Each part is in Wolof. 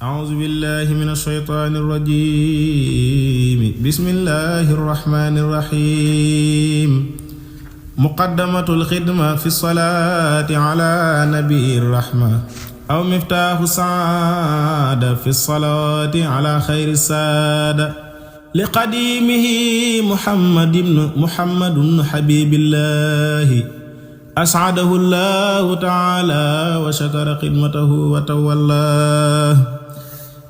أعوذ بالله من الشيطان الرجيم بسم الله الرحمن الرحيم مقدمة الخدمة في الصلاة على نبي الرحمة أو مفتاح السعادة في الصلاة على خير السادة لقديمه محمد حبيب الله أسعده الله تعالى وشكر خدمته وتولاه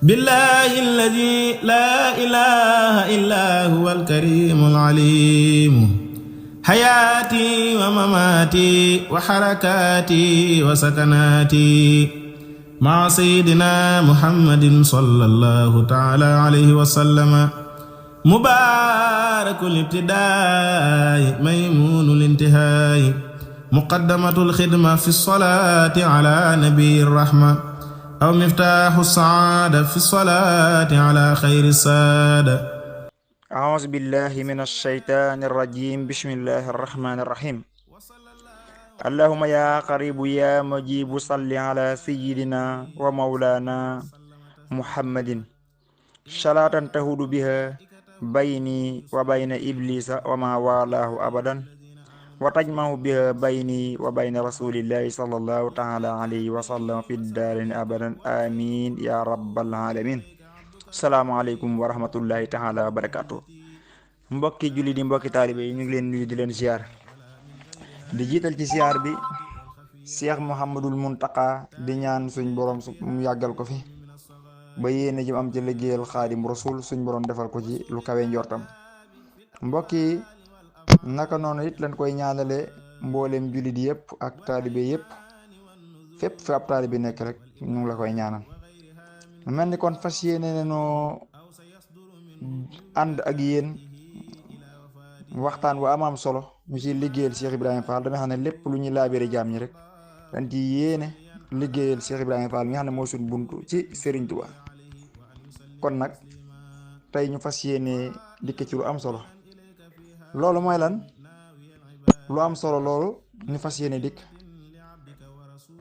بالله الذي لا إله إلا هو الكريم العليم حياتي ومماتي وحركاتي وسكناتي مع سيدنا محمد صلى الله تعالى عليه وسلم مبارك الابتداء ميمون الانتهاء مقدمة الخدمة في الصلاة على نبي الرحمة أو مفتاح السعادة في الصلاة على خير السادة. أعوذ بالله من الشيطان الرجيم بسم الله الرحمن الرحيم اللهم يا قريب يا مجيب صل على سيدنا ومولانا محمد صلاة تهود بها بيني وبين إبليس وما والاه أبدا وتجمع بها بيني وبين رسول الله صلى الله تعالى عليه وسلم في الدارين أبدا آمين يا رب العالمين. salaamaaleykum wa rahmatullahi taala wa barakaatu. mbokki julli di mbokki taalibe yi ñu ngi leen nuyu di leen ziar di jiital ci ziar bi Cheikh Mouhamadul Muntaka di ñaan suñ borom mu yàggal ko fi ba yéene ji am ci liggéeyal xaadim rasul suñ borom defal ko ci lu kawe njortam. mbokki naka noonu it lañ koy ñaanale mboolem julli di yëpp ak taalibe yëpp fépp fi ab taalibe nekk rek ñu ngi la koy ñaanal. mel ni kon fas yéene nañoo ànd ak yéen waxtaan wa am solo ñu ci liggéeyal Cheikh Ibrahima Fall dama xam ne lépp lu ñuy laabire jaam ñi rek dañ ci yéene liggéeyal Cheikh Ibrahima Fall mi nga xam ne moo suñ buntu ci Serigne Touba. kon nag tey ñu fas yéene dikk ci lu am solo loolu mooy lan lu am solo loolu ñu fas yéene dikk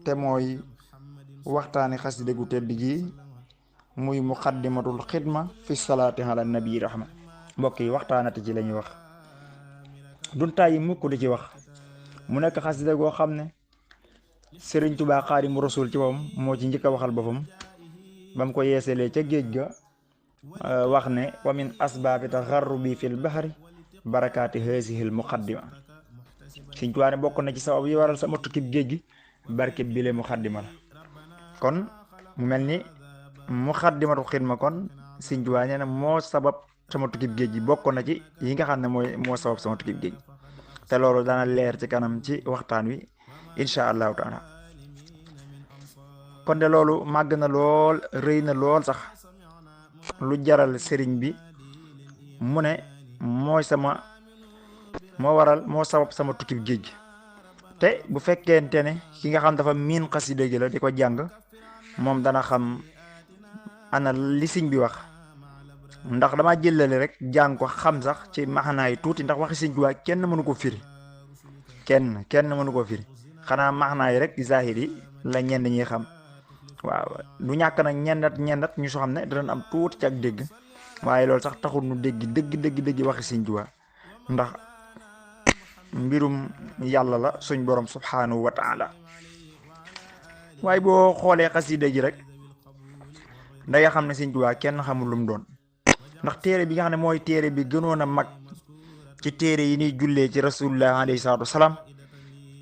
te mooy waxtaani xasida gu tedd gi muy muqaddimatul xidma fi salaati ala nabi rahma. mbokk yi waxtaanati ci la ñuy wax duntaa yi mukk di ci wax mu nekk xasida goo xam ne Sëriñ Tuubaa Xaadimu Rasuul ci moom moo ci njëkk a waxal boppam ba mu ko yeesalee ca géej ga wax ne wa min asbaabi taxarrubi fil bahri barakaati haasihil muqaddima. Sëriñ Tuubaa ne bokk na ci sabab yi waral sama tukkib géej gi barke bile muqaddima la. kon mu mel ni muqaddimatu xidma kon Sëriñ Tuubaa nee na moo sabab sama tukkib géej gi bokk na ci yi nga xam ne moo sabab sama tukkib géej te loolu dana leer ci kanam ci waxtaan wi incha allahu taala. kon de loolu màgg na lool rëy na lool sax lu jaral sëriñ bi mu ne moo sabab sama tukkib géej gi. te bu fekkente ne ki nga xam dafa miin xasida gi la di ko jàng moom dana xam ana li sëñ bi wax ndax dama jëlale rek jàng ko xam sax ci maxanaa yi tuuti ndax waxi sëñ bi kenn mënu ko firi kenn mënu ko firi xanaa maxanaa yi rek di zahir yi la ñenn ñi xam. waaw du ñàkk nag ñendat ñu soo xam ne danañ am tuuti ci ak dégg waaye loolu sax taxul nu dégg waxi sëñ bi ndax mbirum yàlla la suñ borom subhanahu wa taala. waaye boo xoolee xasida ji rek da nga xam ne Sëriñ Tuubaa kenn xamul lu mu doon ndax téere bi nga xam ne mooy téere bi gënoon a mag ci téere yi ñuy jullee ci rasulullah alayhi salaatu wasalaam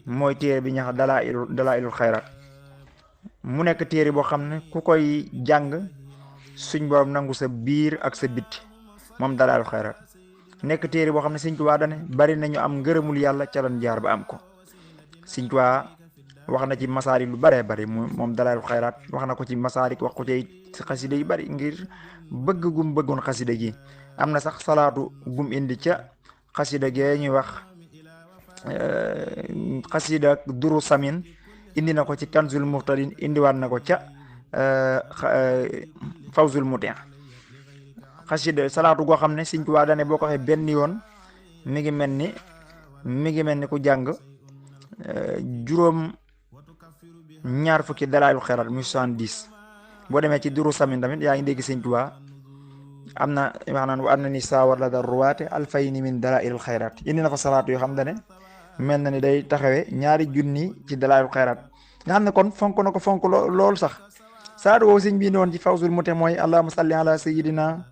mooy téere bi ñax dalaa'ilul xayraat. mu nekk téere boo xam ne ku koy jàng suñ borom nangu sa biir ak sa bitti moom dalaa'ilul xayraat. nekk téere boo xam ne Sëriñ Tuubaa dane bari nañu am ngërëmul yàlla ca lan jaar ba am ko. Sëriñ Tuubaa wax na ci masaari lu baree bari moom dalaa'ilul xayraat wax na ko ci masaari wax ko ci xasida yu bari ngir bëgg gum bëggoon xasida gi. am na sax salaatu gum indi ca xasida gee ñuy wax xasida duru samin indi na ko ci kanzul muhtadin indiwaat na ko ca fawzul mutin. xasida salaatu goo xam ne Sëriñ Tuubaa dane boo ko waxee benn yoon mi ngi mel ni ku jàng juróom ñaar fukki dalaa'ilul xayraat muy 70 boo demee ci duru samin tamit yaa ngi dégg Sëñ Tuubaa am na maanaam wa anna ni saawar la dar ruwaate alfayni min dalaa'ilil xayraat indi na fa salaatu yoo xam ne mel na ni day taxawee ñaari junni ci dalaa'ilil xayraat nga xam ne kon fonk na ko fonk lool sax salaatu woowu sëñ bi indi woon ci fawzul mute mooy allahumma salli ala sayyidina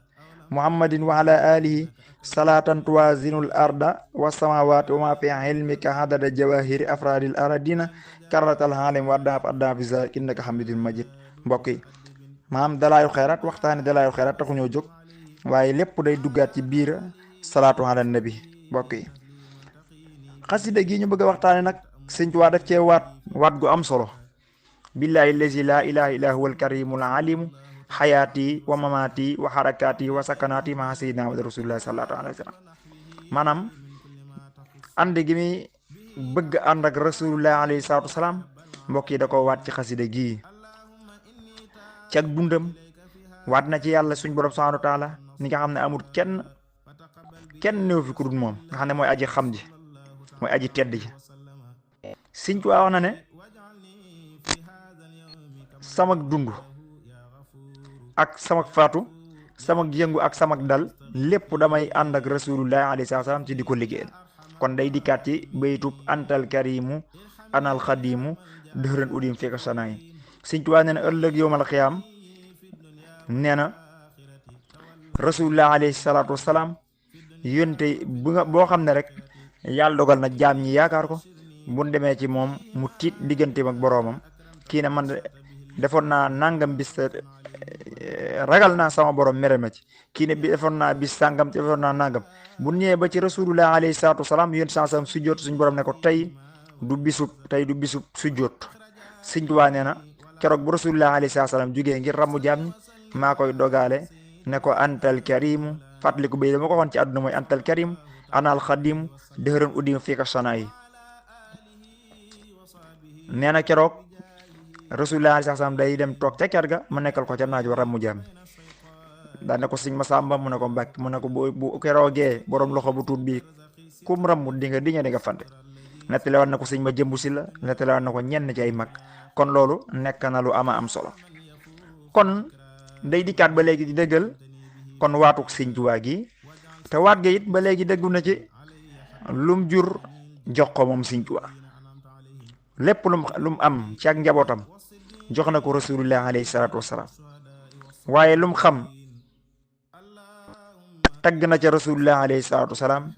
muhammadin wa ala alihi salatan tuwazinul arda wa samawati wa ma fi ilmika hadada jawahiri afradil aradina karatal halim wa addaaf addaaf bisa innaka hamidul majid. mbokk yi maam dalaayu xayraat waxtaani dalaayu xayraat taxu ñoo jóg waaye lépp day duggaat ci biir salaatu ala nabi. mbokk yi xasida gi ñu bëgg a waxtaane nag Sëñ Tuubaa daf cee waat gu am solo. billahi lazi la ilaha illa huwa alkarimul alimu xayaati wa mamaati wa xarakaati wa sakanaati maa sayyidina wa rasulillah sallallahu alayhi wa sallam. maanaam ànd gi mi bëgg ànd ak rasulullah alayhi salaatu wasalaam mbokk yi da ko waat ci xasida gii. ci ak dundam waat na ci yàlla suñ borom subhanahu wa taala ni nga xam ne amul kenn néew fi ku dul moom nga xam ne mooy aji xam ji mooy aji tedd ji. Sëñ Tuubaa wax na ne samak dund ak samak faatu samak yëngu ak samak dal lépp damay ànd ak rasulullah alayhi salaam ci di ko liggéeyal. kon day dikkaat ci baytub antal karimu anal xadimu dëxëran udim fekk sanayi. Sëñ Tuubaa nee na ëllëg yowmal xiyaam nee na rasulullah alayhi salaatu wasalaam yónte boo xam ne rek yàlla dogal na jaam ñi yaakaar ko bu demee ci moom mu tiit digganteem ak boroomam kii ne man defoon naa nangam bis ragal naa sama borom mere ma ci kii ne bi defoon naa bis sàngam te defoon naa nangam bu ñëwee ba ci rasulullah alayhi salaatu wasalaam yónte sansam sujjoot suñ borom ne ko tey du bisub sujjoot. Sëñ Tuubaa nee na keroog bu rasulullah alayhi salaam jógee ngir ramu jaam ñi maa koy dogaale ne ko antal karimu fàttaliku bay dama ko waxoon ci àdduna mooy antal karimu anal xadimu dëxëran uddim fika sana yi. nee na keroog rasulullah alayhi salaam day dem toog ca ker ga ma nekkal ko ca naaj wa ramu jaam daan ne ko sëñ Masamba mu ne ko Mbàkke mu ne ko bu keroogee borom loxo bu tuut bi kum ramu di nga fante. nettali woon na ko sëñ ma jëmbu si la nettali woon na ko ñenn ci ay mag. kon loolu nekk na lu ama am solo. kon day dikkaat ba léegi di dëggal kon waatuk Sëñ Tuubaa gi te waat ga it ba léegi dëggu na ci lum jur jox ko moom Sëñ Tuubaa lépp lum am ci ak njabootam jox na ko rasulullah alayhi salaatu wasalaam waaye lum xam tagg na ca rasulullah alayhi salaatu wasalaam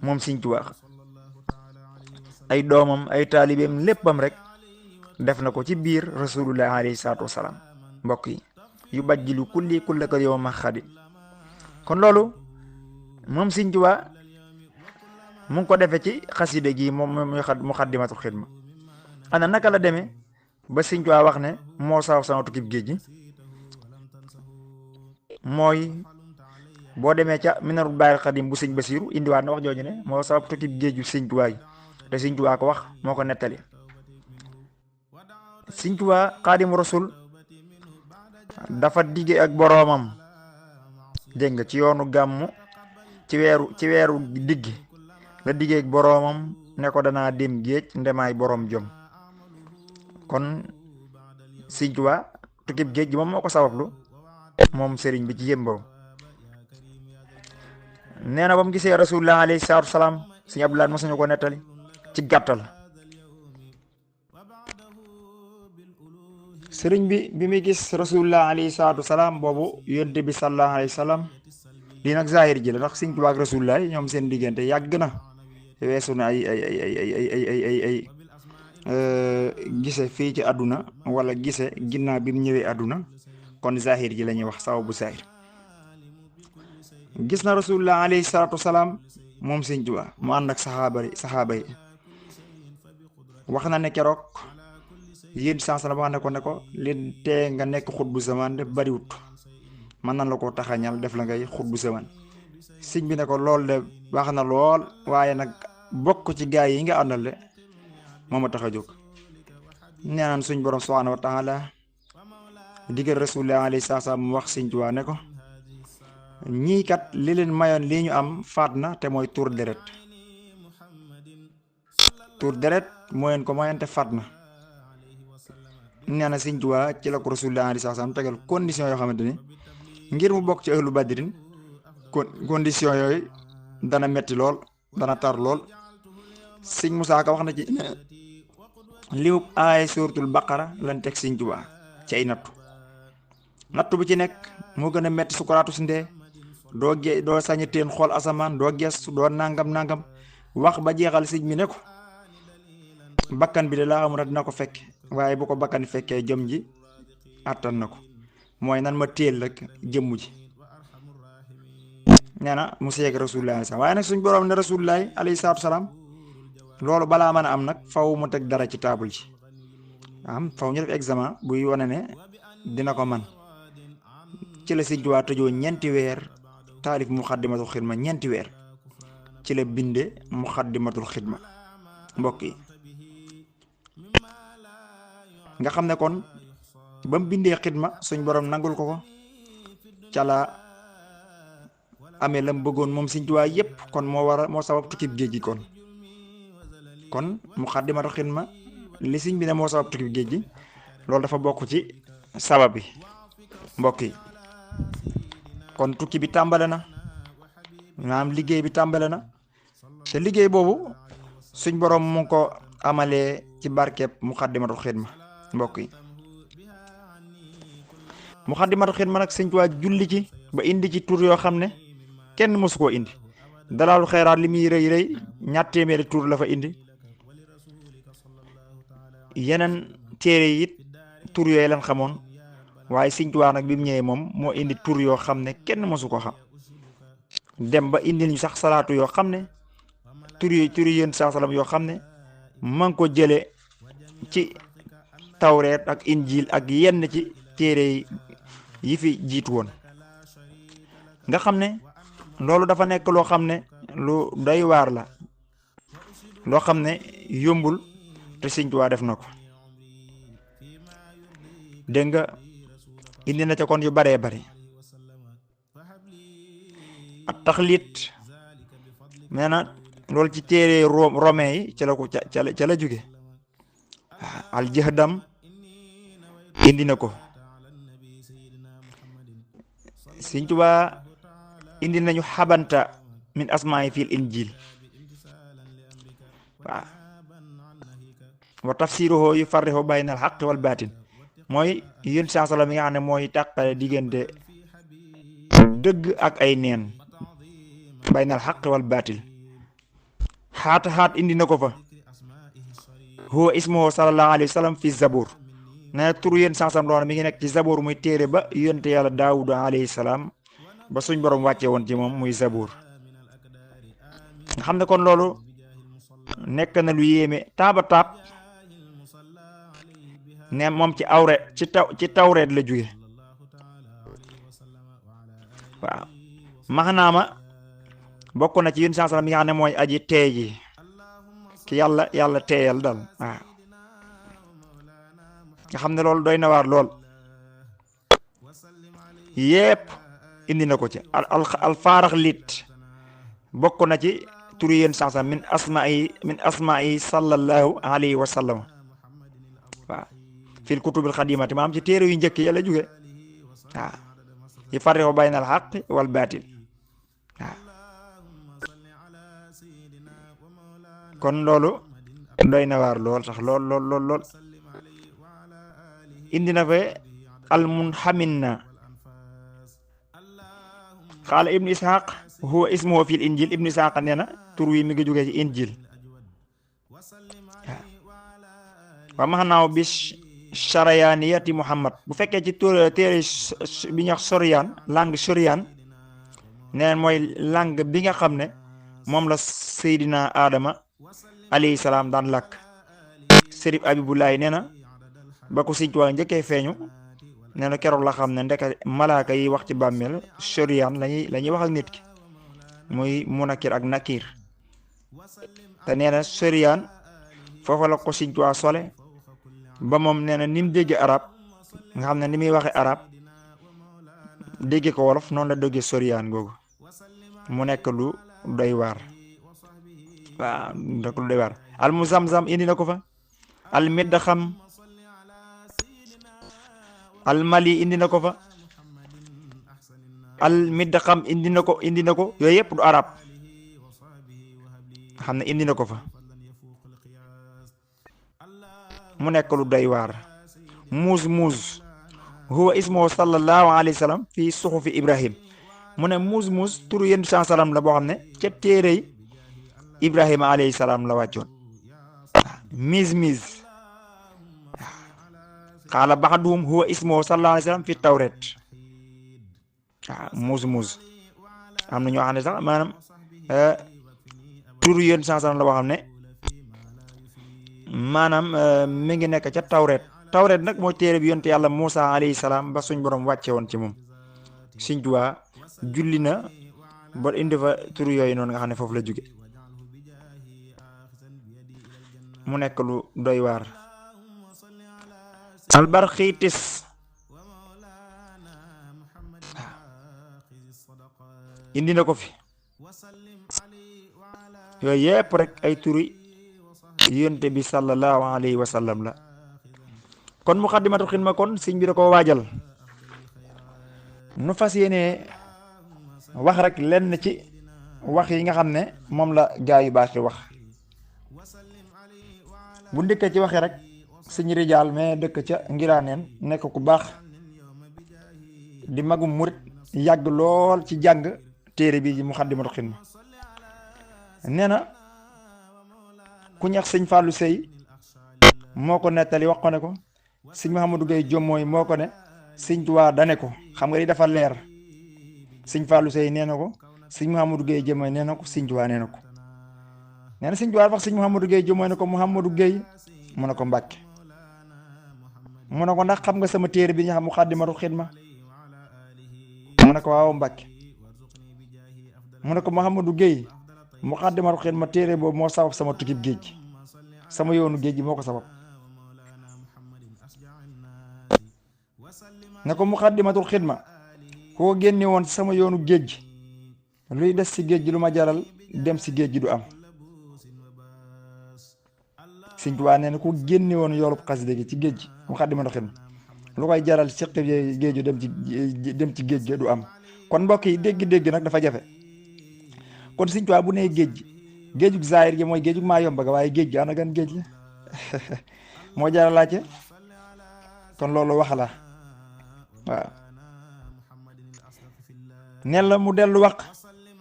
moom Sëñ Tuubaa. ay doomam ay taalibeem léppam rek def na ko ci biir rasulullah alayhi salaatu wasalaam. mbokk yi yu bajjilu kulli kullaka yawma xadi. kon loolu moom Sëñ Tuubaa mu ngi ko defee ci xaside gi moom muxaddimatul xidma. ana naka la demee ba Sëñ Tuubaa wax ne moo sabab sama tukkib géej gi mooy boo demee ca minarul baaril xadim bu Sëñ Basiiru indiwaat na wax jooju ne moo sabab tukkib géeju Sëñ Tuubaa yi te Sëñ Tuubaa ko wax moo ko nettali. Sëñ Tuubaa xaadimu rasul dafa digge ak boroomam dégg nga ci yoonu gàmmu ci weeru diggi la diggee ak boroomam ne ko danaa dem géej ndemaay boroom jom. kon Sëñ Tuubaa tukkib géej gi moom moo ko sabablu moom sëriñ bi ci yëmbam. nee na ba mu gisee rasulullah alayhi salaatu wasalaam Sëñ Abdulaay mos nañu ko nettali ci gàttal. sëriñ bi muy gis rasulullah alayhi salaatu wasalaam boobu yonte bi sallallahu alayhi wa sallam lii nag zahir ji la ndax Sëñ Tuubaa ak rasulullah ñoom seen diggante yàgg na weesu na ay gise fii ci àdduna wala gise ginnaaw bi mu ñëwee àdduna kon zahir ji la ñuy wax sababu zahir. gis na rasulullah alayhi salaatu wasalaam moom Sëñ Tuubaa mu ànd ak saxaaba yi wax na ne keroog yéen sansana wax ne ko li tee nga nekk xutbu zaman def bariwut mën na la ko taxañal def la ngay xutbu zaman. sëñ bi ne ko lool de baax na lool waaye nag bokk ci gaay yi nga àndal de moo ma tax a jóg. nee naan suñ borom subhaanahu wa taala digal rasulullah alayhi salaam mu wax Sëñ Tuubaa ne ko ñii kat li leen mayoon lii ñu am faat na te mooy tuur deret moo leen ko mayoon te faat na. nee na Sëñ Tuubaa ci la ko Rasulullah alayhi salaam tegal condition yoo xamante ni ngir mu bokk ci ahlu badrin condition yooyu dana metti lool dana tar lool. Sëñ Musaa Ka wax na ci liwub aay suuratul baqara lan teg Sëñ Tuubaa ci ay nattu bu ci nekk moo gën a metti sukuraatu si ndee doo sañ teen xool asamaan doo gestu doo nangam wax ba jeexal sëñ mi ne ko bakkan bi de laa xamul dina ko fekk waaye bu ko bakkan fekkee jëm ji àttan na ko mooy nan ma téel rek jëmm ji. nee na mu seeg Rasulullah waaye nag suñ boroom ne Rasulullah alayhi salaatu salaam loolu balaa mën a am nag faw mu teg dara ci taabul ji faw ñu def examen buy wane ne dina ko man ci la Sëñ Tuubaa tëjoo ñeenti weer taalif muxaddimatul xidma ñeenti weer ci la binde muxaddimatul xidma. mbokk yi nga xam ne kon ba mu bindee xidma suñ borom nangul ko ca la amee lam bëggoon moom Sëñ Tuubaa yépp kon moo sabab tukkib géej gi kon muxaddimatul xidma li sëñ bi ne moo sabab tukkib géej gi loolu dafa bokk ci sabab bi. mbokk yi kon tukki bi tàmbale na maanaam liggéey bi tàmbale na te liggéey boobu suñ borom mu ngi ko amalee ci barkeeb muxaddimatul xidma. mbokk yi muxaddimatul xidma nag Sëñ Tuubaa julli ci ba indi ci tur yoo xam ne kenn mësu koo indi. dalaalu xeeraat li muy rëy 2 téeméeri tur la fa indi. yeneen téere yi it tur yooyu lan xamoon waaye Sëñ Tuubaa nag bi mu ñëwee moom moo indi tur yoo xam ne kenn mësu ko xam dem ba indi ñu sax salaatu yoo xam ne tur yéen saa salaam yoo xam ne ma ngi ko jële ci tawreet ak injil ak yenn ci téere yi fi jiitu woon. nga xam ne loolu dafa nekk loo xam ne lu doy waar la loo xam ne yombul te Sëñ Tuubaa def na ko. dégg nga indi na ca kon yu baree bari ak taxliit nee na loolu ci téere romain yi ca la ko ca la jóge al jahdam indi na ko. Sëñ Tuubaa indi nañu xabanta min asmaa yi fil injil waaw wa tafsiruhu yufarriqu bayna al haqqi wal baatin mooy yéen saa salaam yi nga xam ne mooy tàqale diggante dëgg ak ay neen baynal xaq wal baatil. xaat indi na ko fa huwa ismuhu sallallahu alayhi wa sallam fi zabur nee na tur yéen saa salaam loolu mi ngi nekk ci zabur muy téere ba yonte yàlla daawuda alayhi salaam ba suñ borom wàcce woon ci moom muy zabur. nga xam ne kon loolu nekk na lu yéeme taaba taab ne moom ci tawreet la jóge waaw maxnaama bokk na ci yun saa salaam yi nga xam ne mooy aji teey ji ki yàlla teeyal dal waaw nga xam ne loolu doy na waar lool yépp indi na ko ci al faarax lit bokk na ci turu yéen saa salaam min asma'i sallallahu alayhi wa sallam waaw fil kutubil xadimati maam ci téere yu njëkk ya la jóge waaw yi farriqu bayna al xaqi wal baatil waaw kon loolu doy na waar lool sax lool indi na fa al munxaminna xaala ibnu ishaq huwa ismuhu fil injil ibnu ishaq nee na tur wi mi ngi jógee ci injil wa maxnaaw bi charayaniyati muhammad bu fekkee ci téere bi ñuy wax soryaan langue soryaan neen mooy langue bi nga xam ne moom la seydina adama alayhi salaam daan làkk. sërif abibulaay nee na ba ko Sëñ Tuubaa njëkkee feeñu nee na keroog la xam ne ndeka malaaka yi wax ci bàmmeel soryaan lañuy wax ak nit ki muy munakir ak nakir te nee na soryaan foofa la ko Sëñ Tuubaa sole ba moom nee na ni mu dégge arab nga xam ne ni muy waxe arab dégge ko wolof noonu la dégge soryaan googu mu nekk lu doy waar waaw nekk lu doy waar al muzamzam indi na ko fa al middaxam almali indi na ko fa, almidxam indi na ko yooyu yëpp du arab, xam ne indi na ko fa. mu nekk lu doy waar. muuz huwa ismuhu sallallahu alayhi wa sallam fi suxufi Ibrahim. mu ne muuz turu yéen salaam la boo xam ne ca téere Ibrahima alayhi salaam la wàccoon. miz qaala baxduhum huwa ismuhu sallallahu alayhi wa sallam fi tawret. muuz am na ñoo xam ne sax maanaam turu yéen salaam la boo xam ne maanaam mi ngi nekk ca tawret nag mooy téere bi yonte yàlla Muusa alayhi salaam ba suñ borom wàcce woon ci moom. Sëñ Tuubaa julli na ba indi fa turu yooyu noonu nga xam ne foofu la jóge. mu nekk lu doy waar. albarxiitis indi na ko fi. yooyu yëpp rek ay turi yonte bi sallallahu alayhi wa sallam la. kon muqaddimatul xidma kon sëñ bi da koo waajal. nu fas yéene wax rek lenn ci wax yi nga xam ne moom la gaa yu baax yi wax. bu ndëkkee ci waxee rek sëñ rijaal mais dëkk ca ngiraaneen nekk ku baax di magum murit yàgg lool ci jàng téere bi ji muqaddimatul xidma. nee na ku ñax sëñ Fallou Sey moo ko nettali wax ko ne ko sëñ Mouhamadou Gueye Jommooy moo ko ne sëñ Tuubaa dane ko, xam nga li dafa leer. sëñ Fallou Sey nee na ko sëñ Mouhamadou Gueye Jommooy nee na ko sëñ Tuubaa nee na ko. nee na sëñ Tuubaa wax sëñ Mouhamadou Gueye Jommooy ne ko Mouhamadou Gueye mu ne ko Mbàkke mu ne ko ndax xam nga sama téere bi ñu xam Muqaddimatul Xidma mu ne ko waaw Mbàkke mu ne ko Mouhamadou Gueye Muqaddimatul Xidma téere boobu moo sabab sama tukkib géej gi, sama yoonu géej gi moo ko sabab. ne ko Muqaddimatul Xidma koo génne woon sama yoonu géej gi luy des ci géej gi lu ma jaral dem ci géej gi du am. Sëñ Tuubaa nee na ku génne woon yoolub xasida gi ci géej gi Muqaddimatul Xidma lu koy jaral ci géeju dem ci géej gi du am. kon mbokk yi dégg nag dafa jafe. kon Sëñ Tuubaa bu nee géej gi géejug zaahir gi mooy géejug maa yomba ga, waaye géej gi ana gan géej la moo jaral laajte. kon loolu wax la waaw. neen la mu dellu wax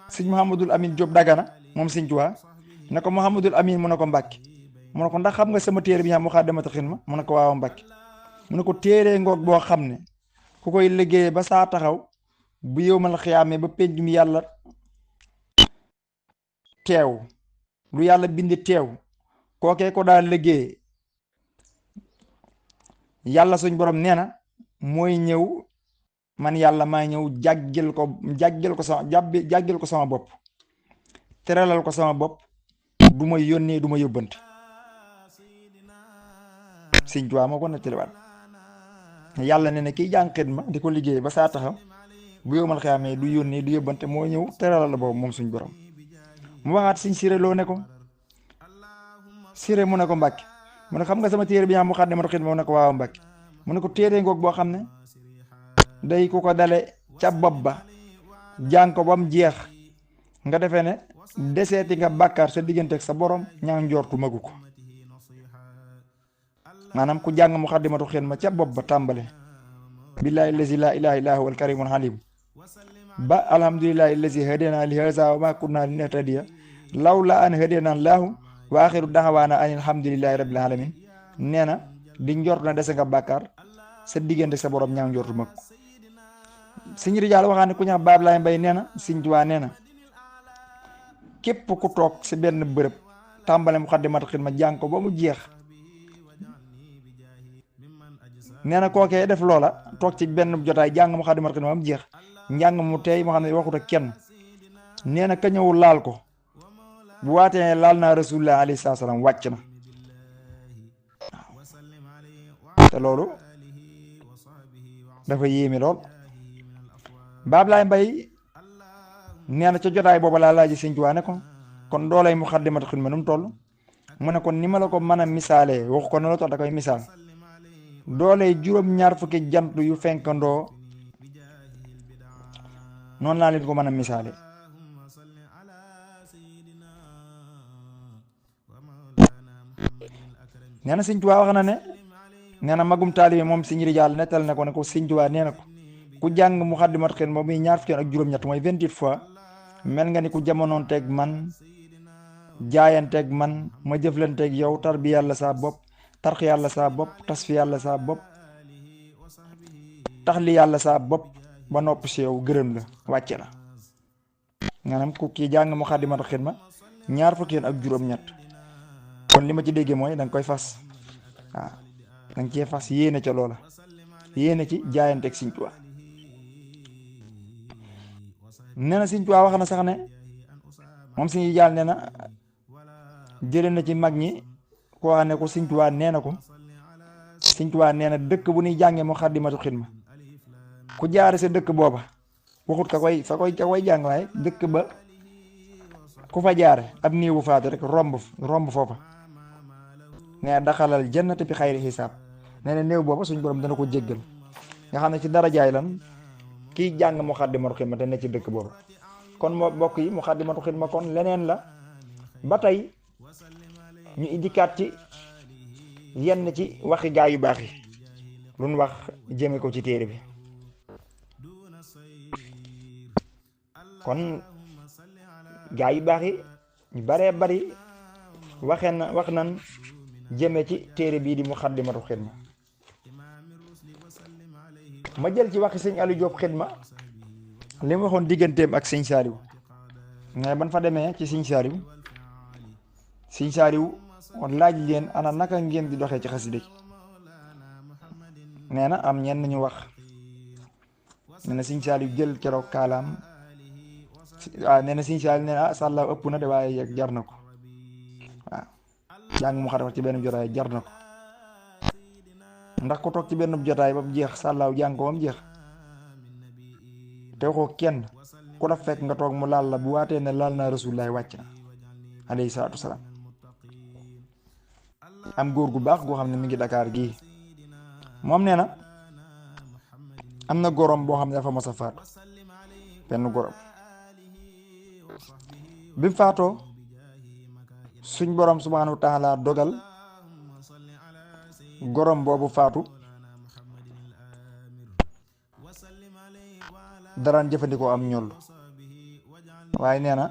sëñ Mouhamadul Amin Diop Dagana moom Sëñ Tuubaa ne ko Mouhamadul Amin mu ne ko Mbàkke mu ne ko ndax xam nga sama téere bi ñu xam Muqaddimatul Xidma mu ne ko waaw Mbàkke mu ne ko téere ngoog boo xam ne ku koy liggéey ba saa taxaw bu yowmal xiyaamee ba penc mi yàlla teew lu yàlla bindi teew kookee ko daal liggéey yàlla suñ borom nee na mooy ñëw man yàlla maa ñëw jàggil ko sama bopp teralal ko sama bopp du ma yónnee du ma yóbbante. Sëñ Tuubaa moo ko nettaliwaat yàlla nee na kiy jàng xidma di ko liggéey ba saa taxaw bu yowmal xiyaamee du yónnee du yóbbante moo ñëw teralal la boobu moom suñ borom. mu waxaat Sëñ Siré Lo ne ko Siré mu ne ko Mbàkke mu ne xam nga sama téere bi ñaa Muqaddimatul Xidma mu ne ko waaw Mbàkke mu ne ko téere ngoog boo xam ne day ku ko dale ca bopp ba jàng ko ba mu jeex nga defee ne deseeti nga bàkkaar sa diggante ak sa borom ñaa njortu magu ko. maanaam ku jàng Muqaddimatul Xidma ca bopp ba tàmbale billaahi lazi laa ilaaha illaa huwal kariimul aliim ba alhamdulillahi lazi hadana li haza wa ma kunna linahtadiya lawla an hadana allahu wa axiru daxawaana an alhamdulillahi rabbil alamin. nee na di njort na dese nga bàkkaar sa diggante sa borom ñaaw njortu mag ko. Sëñ rijaal waxaa ne ku ñax baab laay mbay nee na Sëñ Tuubaa nee na képp ku toog si benn bërëb tàmbale Muqaddimatul Xidma jàng ko ba mu jeex nee na kookee def loola toog ci benn jotaay jàng Muqaddimatul Xidma ba mu jeex njàng mu tey moo xam ne waxut ak kenn nee na ka ñëw laal ko bu waatee laal naa rasulullah alayhi salaam wàcc na. te loolu dafa yéeme lool. baab laay mbay nee na ca jotaay booba laa laaj Sëñ Tuubaa ne ko kon doolay Muqaddimatul Xidma nu mu toll mu ne kon ni ma la ko mën a misaalee waxu ko na la toog da koy misaal doole juróom-ñaar fukki jant yu fenkandoo noonu laa leen ko mën a misaale. nee na Sëñ Tuubaa wax na ne nee na magum taalibe moom Sëñ Rijaal nettal na ko ne ko Sëñ Tuubaa nee na ko ku jàng Muxaddamatul Xidma muy ñaar fukki ak juróom-ñett mooy 28 fois mel nga ni ku jamonoon teeg man jaayanteeg man ma jëflanteeg yow tar bi yàlla saa bopp tarx yàlla saa bopp tas fi yàlla saa bopp tax li yàlla saa bopp ba nopp si yow gërëm la wàcce la. maanaam ku kii jàng Muxaddamatul Xidma ñaar fukki yoon ak juróom-ñett kon li ma ci déggee mooy da nga koy fas waaw da nga cee fas yéene ca loola yéene ci jaayanteeg Sëñ Tuubaa. nee na Sëñ Tuubaa wax na sax ne moom Sëñ Rijaal nee na jëlee na ci mag ñi koo xam ne ko Sëñ Tuubaa nee na ko Sëñ Tuubaa nee na dëkk bu ñuy jàngee Muxaddamatul Xidma ku jaare sa dëkk booba waxut ka koy jàng waaye dëkk ba ku fa jaare ab néew bu faatu rek romb foofa nee na daxalal jannata bi xayri xisaab nee na néew booba suñ borom dana ko jéggal nga xam ne ci dara jaay lan kiy jàng Muxaddamatul Xidma te ne ci dëkk booba. kon moo bokk yi Muxaddamatul Xidma kon leneen la ba tey ñu indikaat ci yenn ci waxi gaa yu baax yi lu ñu wax jëme ko ci téere bi. kon gaa yu baax yi ñu baree bari wax nan jëme ci téere bii di Muxaddamatul Xidma. ma jël ci waxi Sëñ Aliou Diop Xidma li mu waxoon digganteem ak Sëñ Saaliw mais ban fa demee ci Sëñ Saaliw laaj leen ana naka ngeen di doxee ci xasida gi. nee na am ñenn ñu wax nee na Sëñ Saaliw jël keroog kaalaam nee na Sëñ Saaliw nee na sàllaaw ëpp na de waaye jar na ko waaw jàng mu xatal ci benn jotaay jar na ko ndax ku toog ci benn jotaay ba mu jeex sàllaaw jàng ko ba mu jeex te waxoo kenn ku la fekk nga toog mu laal la bu waatee ne laal naa Rasulullaah wàcc na alayhi salaatu wasalaam. am góor gu baax goo xam ne mi ngi Dakar gii moom nee na am na gorom boo xam ne dafa mos a faatu benn gorom bi mu faatoo suñ borom subhaanahu wa taala dogal gorom boobu faatu daraan jëfandikoo am ñoll waaye nee na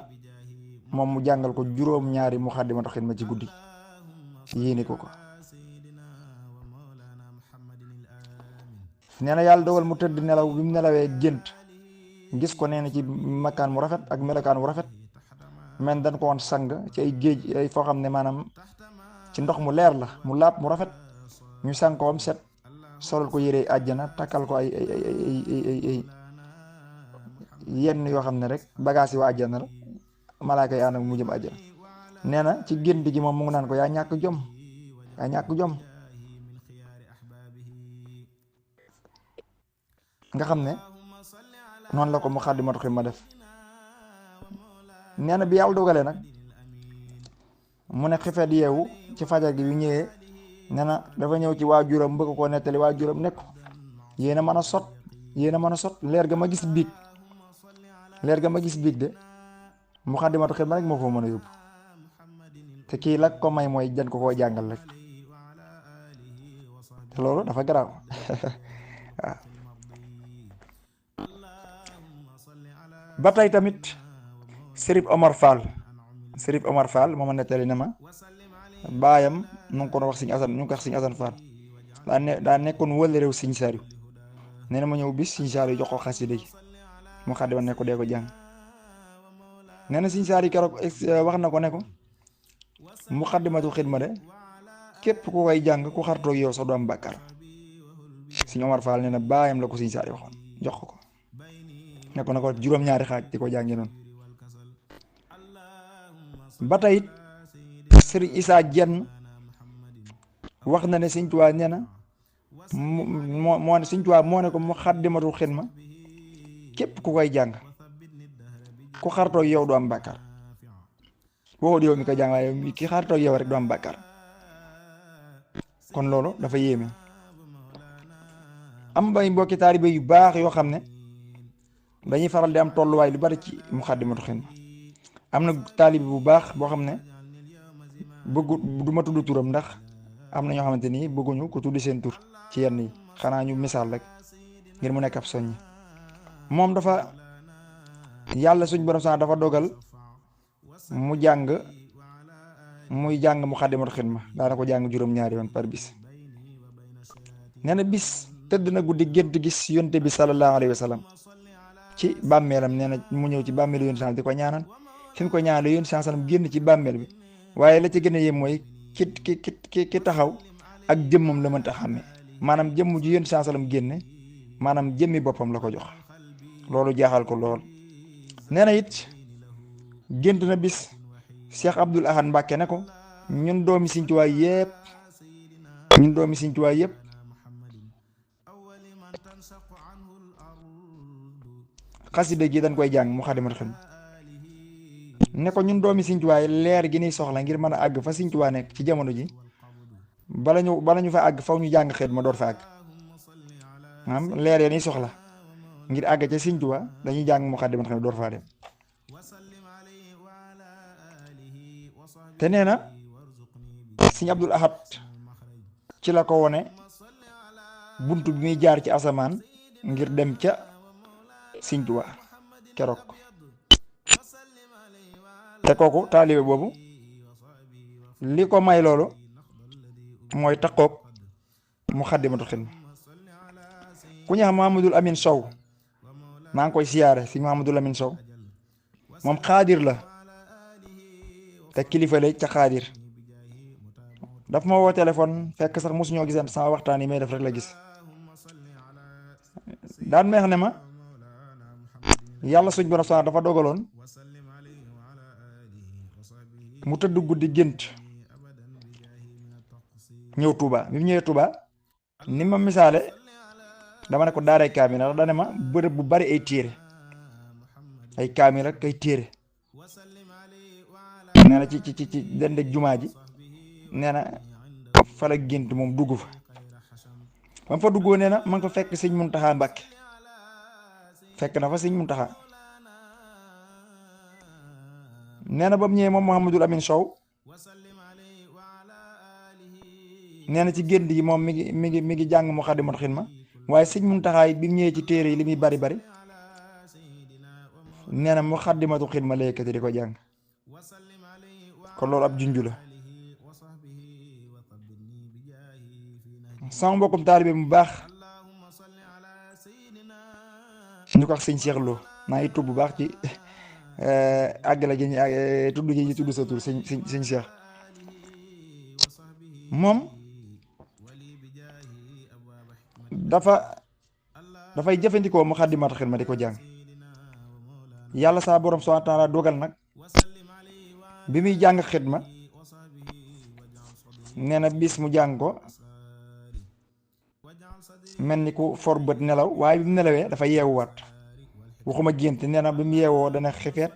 moom mu jàngal ko juróom-ñaari Muxaddamatul Xidma ci guddi yéene ko nee na yàlla dogal mu tëdd nelaw bi mu nelawee gént gis ko nee na ci makkaan mu rafet ak melokaan mu rafet men dañ ko woon sang ci ay géej ay foo xam ne maanaam ci ndox mu leer la mu laab mu rafet ñu sang ko am set solal ko yére àjjana takkal ko ay yenn yoo xam ne rek bagage yi waa àjjana la malaaka yi ànd ak mu jëm àjjana. nee na ci gént gi moom mu ngi naan ko yaa ñàkk jom nga xam ne noonu la ko Muxaddamatul Xidma def. nee na bi yàlla dogalee nag mu ne xifet yeewu ci fajar gi bi ñëwee nee na dafa ñëw ci waajuram bëgg koo nettali waajuram nekk yéen a mën a sot leer ga ma gis biig de Muxaddamatul Xidma rek moo ko mën a yóbbu te kii la ko may mooy jan ko koo jàngal rek te loolu dafa garaaw waaw. ba tey tamit Sërif Omar Fall moo ma nettali ne ma baayam nu ngi ko wax Sëñ Asan ñu ngi ko wax Sëñ Asan Fall daa nekkoon wëlle réew Sëñ Saaliw nee na ma ñëw bis Sëñ Saaliw jox ko xasida gi mu xaddi ne ko dee ko jàng. nee na Sëñ Saaliw keroog wax na ko ne ko Muxaddamatul Xidma de képp ku koy jàng ku xartoog yow sax du am bàkkaar. Sëñ Omar Fall nee na baayam la ko Sëñ Saaliw waxoon jox ko ne ko na ko juróom-ñaari xaaj di ko jàngi noonu. ba tey Sëriñ Isaa Jenn wax na ne Sëñ Tuubaa nee na moo Sëñ Tuubaa moo ne ko Muxaddamatul Xidma képp ku koy jàng ku xartoog yow du am bàkkaar waxut yow mi ko jàng waaye ki xartoog yow rek du am bàkkaar kon loolu dafa yéeme am bay mbokki taalibe yu baax yoo xam ne dañuy faral di am tolluwaay lu bari ci Muxaddamatul Xidma. am na taalibe bu baax boo xam ne bëggu du ma tudd turam ndax am na ñoo xamante ni bëgguñu ko tudd seen tur ci yenn yi, xanaa ñu misaal rek ngir mu nekk ab soññi. moom dafa yàlla suñ borom sax dafa dogal muy jàng Muxaddamatul Xidma, daana ko jàng juróom-ñaari yoon par bis. nee na bis tëdd na guddi gént gis yonte bi sallallahu alayhi wa sallam ci bàmmeelam. nee na mu ñëw ci bàmmeelu yonte sallam di ko ñaanal, fi mu ko ñaanal yonte sallam génn ci bàmmeel bi, waaye la ci gën a yem mooy ki taxaw ak jëmmam la mënta xàmme, maanaam jëmm ju yonte sallam génne, maanaam jëmmi boppam la ko jox. loolu jaaxal ko lool. nee na it gént na bis Cheikh Abdoul Ahad Mbàkke ne ko ñun doomi Sëñ Tuubaa yëpp xasida gi dañ koy jàng Muxaddamatul Xidma. ne ko ñun doomi Sëñ Tuubaa leer gi ni soxla ngir mën a àgg fa Sëñ Tuubaa nekk ci jamono ji, bala ñu fa àgg faw ñu jàng xidma door fa àgg. maanaam leer ya ni soxla ngir àgg ca Sëñ Tuubaa dañuy jàng Muxaddamatul Xidma door faa dem. te nee na Sëñ Abdul Ahad ci la ko wone buntu bi muy jaar ci asamaan ngir dem ca Sëñ Tuubaa keroog. te kooku taalibe boobu li ko may loolu mooy taqoog Muxaddamatul Xidma. ku ñax Mahamadul Amin Sow, maa ngi koy siyaare si Mahamadul Amin Sow, moom xaadir la te kilifa la ca xaadir. daf ma woo téléphone fekk sax mosuñoo gisante, sama waxtaan yi may def rek la gis. daan meex ne ma yàlla suñ borom sax dafa dogaloon mu tëdd guddi gént ñëw Touba. bi mu ñëwee Touba ni ma misaale dama ne ko daaray kaamil ndax dane ma bërëb bu bari ay téere, ay kaamil ak ay téere. nee na ci dendeg jumaa ji, nee na fa la gént moom dugg fa. ba mu fa duggoo nee na ma ngi fa fekk Sëñ Muntaxa Mbàkke, fekk na fa Sëñ Muntaxa. nee na ba mu ñëwee moom Mouhamadul Amin Sow, nee na ci gént gi moom mi ngi jàng Muxaddamatul Xidma, waaye Sëñ Muntaxa yi bi mu ñëwee ci téere yi li muy bari nee na Muxaddamatul Xidma la yëkkati di ko jàng. kon loolu ab junju la. sama mbokkum taalibe mu baax ñu ko wax Sëñ Cheikh Lo, maa ngi tudd bu baax ci àggala gi ñu tudd sa tur sëñ Cheikh. moom dafay jëfandikoo Muxaddamatul Xidma di ko jàng. yàlla saa borom subhaanahu wa taala dogal nag bi muy jàng xidma, nee na bis mu jàng ko mel ni ku for bët nelaw, waaye bi mu nelawee dafa yeewuwaat, waxuma gént. nee na bi mu yeewoo dana xifeet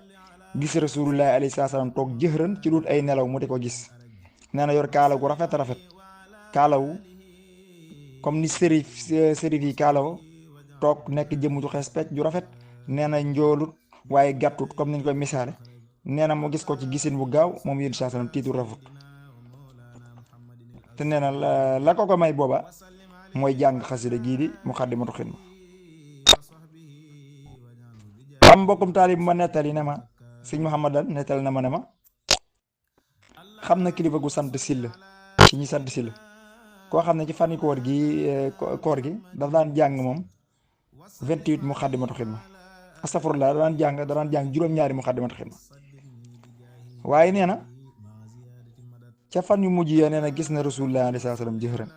gis rasulullahi alayhi salaam toog jëxërën ci dut ay nelaw mu di ko gis. nee na yor kaala gu rafet kaalawu comme ni sërif yi kaalaw toog nekk jëmm ju xees pecc ju rafet. nee na njoolut waaye gàttut comme niñ koy misaale. nee na mu gis ko ci gisin bu gaaw moom yéen saa sallam tiitu rafut. te nee na la ko may booba mooy jàng xasida gii di Muxaddamatul Xidma. am mbokkum taalib ma nettali ne ma Sëñ Muhammadan nettali na ma ne ma xam na kilifa gu sant Silla ci ñi sant Silla, koo xam ne ci fani koor gi daf daan jàng moom 28 Muxaddamatul Xidma. astafurlah daan jàng juróom-ñaari Muxaddamatul Xidma. waaye nee na ca fan yu mujj ya nee na gis na Rasulullah alayhi salaam jëxëran.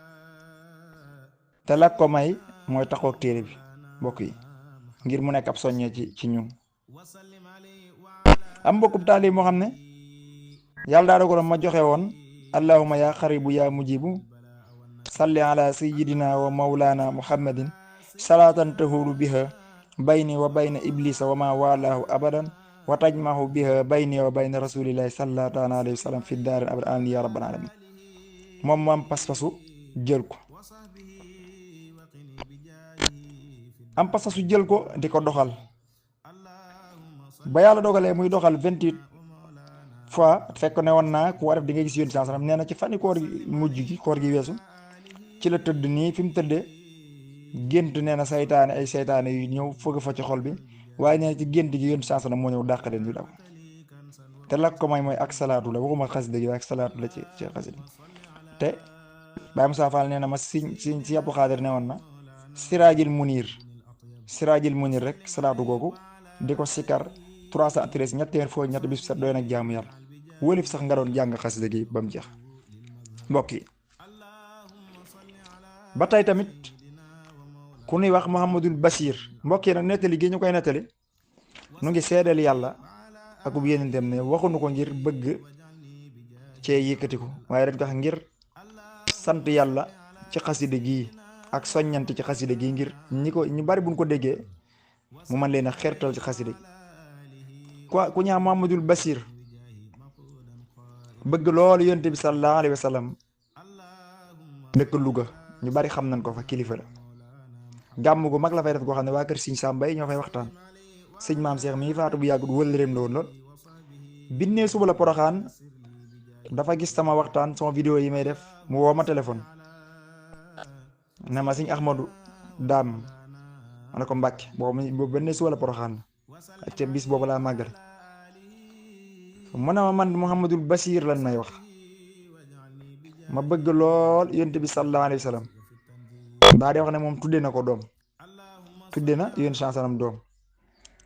te la ko may mooy taxoog téere bi mbokk yi, ngir mu nekk ab soññee ci ñun. am mbokkum taalib moo xam ne yàlla daa dogaloon ma joxe woon allahumma ya xaribu ya mujibu salli ala sayyidina wa mawlana muhammadin salatan tahulu biha bayni wa bayna iblisa wa ma walaahu abadan wa tajmahu biha bayni wa bayna rasulillahi sallallahu alayhi wa sallam fi daarin abad amin ya rabbal alamin. moom mu am pas-pasu jël ko am pasasu jël ko di ko doxal ba yàlla dogalee muy doxal 28 fois fekk ne woon naa ku war def di nga gis yónni saa nee na ci fani koor gi mujj gi koor gi weesu ci la tëdd nii fi mu tëddee gént nee na saytaane ay saytaane yu ñëw fëgg fa ci xol bi waaye nee na ci gént gi yónni saa moo ñëw dàq leen ñu daw te la ko mooy ak salaatu la waxuma xasida gi waaye ak salaatu la ci xasida te Baye Moussa Fall nee na ma si Abdou Khadir ne woon na siraajil munir rek salaatu googu di ko sikar 313 ñetteel foo ñett bis set doy nag jaamu yàlla wólif sax nga doon jàng xasida gi ba mu jeex mbokk yi ba tey tamit ku nuy wax Mouhamadul Bachir mbokk yi nag nettali gi ñu koy nettali nu ngi seedeel yàlla ak bu yéenanteem ne waxuñu ko ngir bëgg cee yëkkati ko waaye dañ ko wax ngir sant yàlla ci xasida gi ak soññante ci xasida gi ngir ñu bari buñ ko déggee mu mën leen a xertal ci xasida gi ku ñaa Mouhamadul Bachir bëgg loolu yonent bi sallallahu alayhi wa sallam dëkk Louga ñu bari xam nañ ko fa kilifa la gàmm gu mag la fay def goo xam ne waa kër Sëñ Samba yi ñoo fay waxtaan sëñ maam Cheikh mi faatu bu yàggut wëllëreem la woon lool binnee suba la Poroxaan dafa gis sama waxtaan sama vidéo yi may def mu woo ma téléphone ne ma sëñ Ahmadou Daam ma ne ko Mbàkke boobu binnee suba la Poroxaan ak ca bis boobu laa màggal mu ne ma man Mouhamadul Bachir lan may wax ma bëgg lool yonent bi sallallahu alayhi wa sallam daa di wax ne moom tudde na ko doom tudde na yonent sansanam doom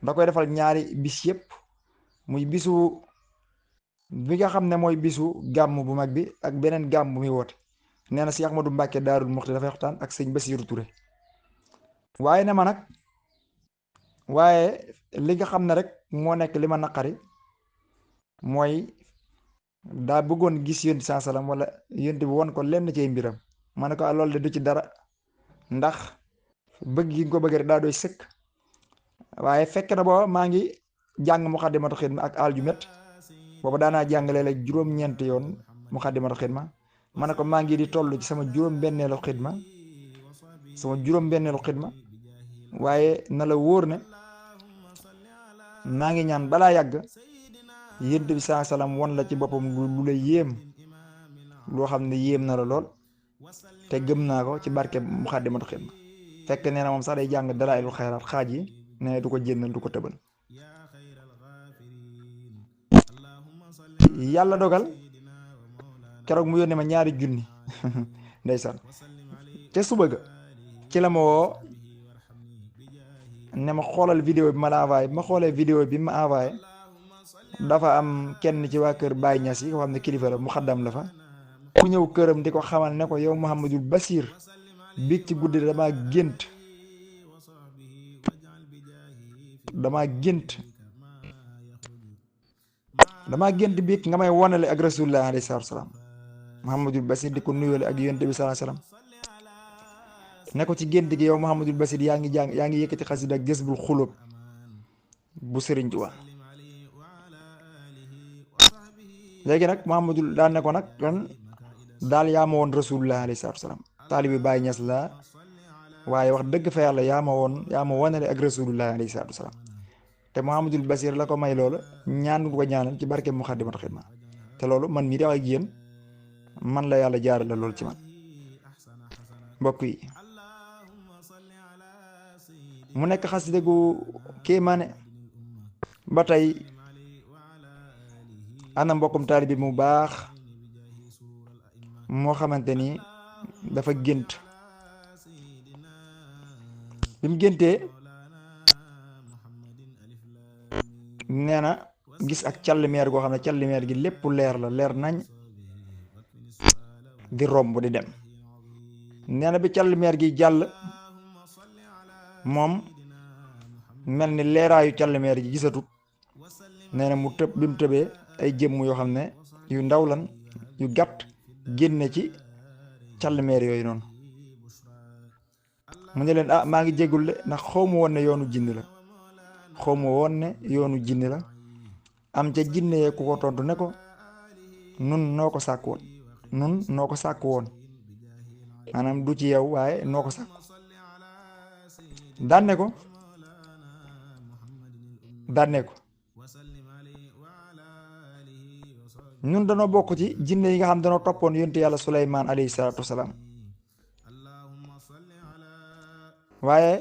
da koy defal ñaari bis yëpp muy bisu bi nga xam ne mooy bisu gàmm bu mag bi ak beneen gàmm bu muy woote nee na si Ahmadou Mbàkke Daarul Muxti dafay waxtaan ak sëñ Basiiru Ture waaye ne ma nag waaye li nga xam ne rek moo nekk li ma naqari mooy daa bëggoon gis yonent saa salaam wala yonent bi won ko lenn ci mbiram ma ne ko loolu de du ci dara ndax bëgg gi nga ko bëgg rek daa doy sëkk waaye fekk na booba maa ngi jàng Muxaddamatul Xidma ak aljumet booba daanaa jàngale la juróom-ñeenti yoon Muxaddamatul Xidma ma ne ko maa ngi di toll ci sama juróom-benneelu xidma waaye na la wóor ne maa ngi ñaan balaa yàgg yonent bi saa salaam won la ci boppam lu la yéem loo xam ne yéem na la lool te gëm naa ko ci barke Muxaddamatul Xidma fekk nee na moom sax day jàng Dalaa'ilul Xayraat xaaj yi ne du ko jénnal du ko tëbal yàlla dogal keroog mu yónnee ma ñaari junni ndeysaan ca suba ga ci la ma woo ne ma xoolal vidéo bi ma la envoyé bi ma xoolee vidéo bi ma envoyé dafa am kenn ci waa kër Baye Niass yi ko xam ne kilifa la mu xaddam la fa ku ñëw këram di ko xamal ne ko yow Mouhamadul Bachir biig ci guddi damaa gént biig nga may wonale ak rasulullah alayhi salaatu salaam Mouhamadul Bachir di ko nuyoole ak yonent bi sallallahu alayhi wasallam ne ko ci gént gi yow Mouhamadul Bachir yaa ngi yëkkati xasida ak Jazbul Xulub bu Sëriñ Tuubaa léegi nag Mouhamadul daan ne ko nag lan daal yaa ma woon rasulullah alayhi salaatu salaam taalibi Baye Niass la waaye wax dëgg fa yàlla yaa ma wonale ak rasulullah alayhi salaatu salaam te Mouhamadul Bachir la ko may loolu ñaan ko ñaanal ci barke Muxaddamatul Xidma te loolu man mii di wax ak yéen man la yàlla jaarale loolu ci man mbokk yi mu nekk xasida gu kéemaane ba tey ana mbokkum taalibi mu baax moo xamante ni dafa gént bi mu géntee nee na gis ak callimeer goo xam ne callimeer gi lépp leer la leer nañ di romb di dem nee na bi callimeer gi jàll moom mel ni leeraayu callimeer gi gisatut nee na mu tëb bi mu tëbee ay jëmm yoo xam ne yu ndaw lan yu gàtt génne ci callimeer yooyu noonu mu ne leen maa ngi jéggul de ndax xawma woon ne yoonu jinne la am ca jinne yee ku ko tontu ne ko nun noo ko sàkk woon maanaam du ci yow waaye noo ko sàkk daan ne ko ñun danoo bokk ci jinne yi nga xam danoo toppoon yonte yàlla Suleymaan alayhi salaatu wasalaam waaye